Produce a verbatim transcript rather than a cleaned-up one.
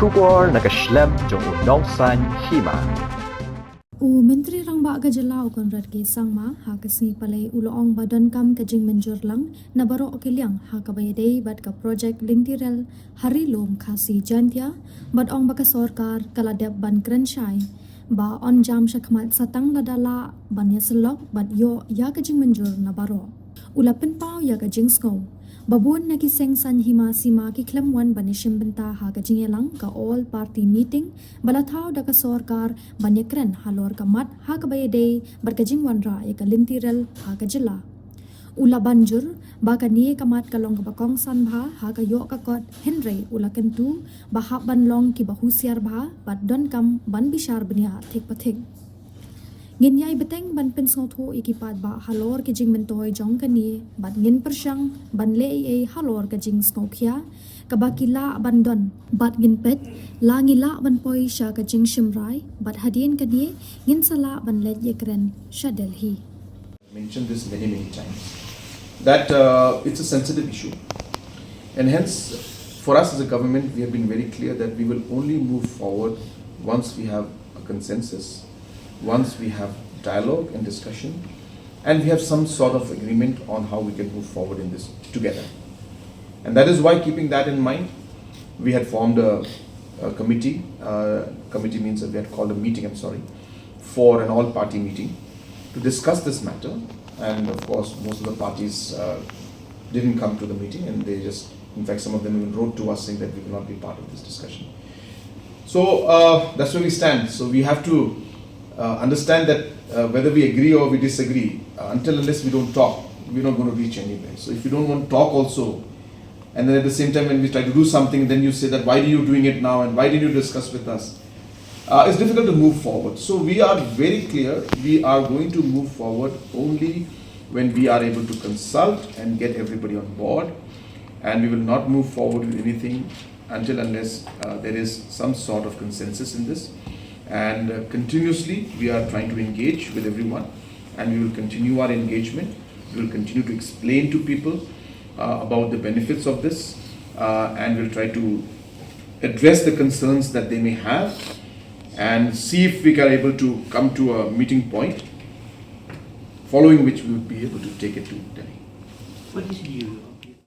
Khubor na ka shlem jong u nongsaiñ hima. U Myntri Rangbah ka jylla u Conrad K Sangma ha ka sngi Palei u la ong ba donkam ka jingmynjur lang na baroh ki liang ha kaba ïadei bad ka projek lynti rel ha Ri Lum Khasi Jaiñtia, bad ong ba ka sorkar ka la dep ban kren shai ba yn jam shakhmat sa tang lada lah ban ïasyllok bad ïoh ïa ka jingmynjur na baroh. U la pynpaw ïa ka jingsngew ba bun na ki seng saiñ hima sima ki khlem wan ban ïashim bynta ha ka jingïalang ka All Party Meeting ba la thaw da ka sorkar ban ïakren halor ka mat ha kaba ïadei bad ka jingwanrah ïa ka lynti rel ha ka jylla. U la ban jur ba kane ka mat ka long kaba kongsan bha ha ka ïoh ka kot, hynrei u la kyntu ba hap ban long kiba husiar bha bad donkam ban bishar bniah thik pa thik. Ngin ïai bteng ban pynsngewthuh ïa ki paidbah halor ki jingmyntoi jong kane bad ngin pyrshang ban leh ei ei halor ka jingsngewkhia kaba ki lah ban don, bad ngin peit la ngi lah ban poi sha ka jingshim rai, bad hadien kane ngin sa lah ban leit ïakren sha Delhi. Mentioned this many, many times, that uh, it's a sensitive issue. And hence, for us as a government, we have been very clear that we will only move forward once we have a consensus, once we have dialogue and discussion, and we have some sort of agreement on how we can move forward in this together. And that is why, keeping that in mind, we had formed a, a committee. Uh, committee means that we had called a meeting, I'm sorry, for an all party meeting to discuss this matter. And of course, most of the parties uh, didn't come to the meeting, and they just, in fact, some of them even wrote to us saying that we will not be part of this discussion. So uh, that's where we stand. So we have to uh, understand that uh, whether we agree or we disagree, uh, until unless we don't talk, we're not going to reach anywhere. So if you don't want to talk also, and then at the same time, when we try to do something, then you say that, "Why are you doing it now, and why didn't you discuss with us?" Uh, it's difficult to move forward. So we are very clear. We are going to move forward only when we are able to consult and get everybody on board. And we will not move forward with anything until unless uh, there is some sort of consensus in this. And uh, continuously, we are trying to engage with everyone, and we will continue our engagement. We will continue to explain to people uh, about the benefits of this, uh, and we'll try to address the concerns that they may have and see if we are able to come to a meeting point, following which we would be able to take it to Delhi. What is your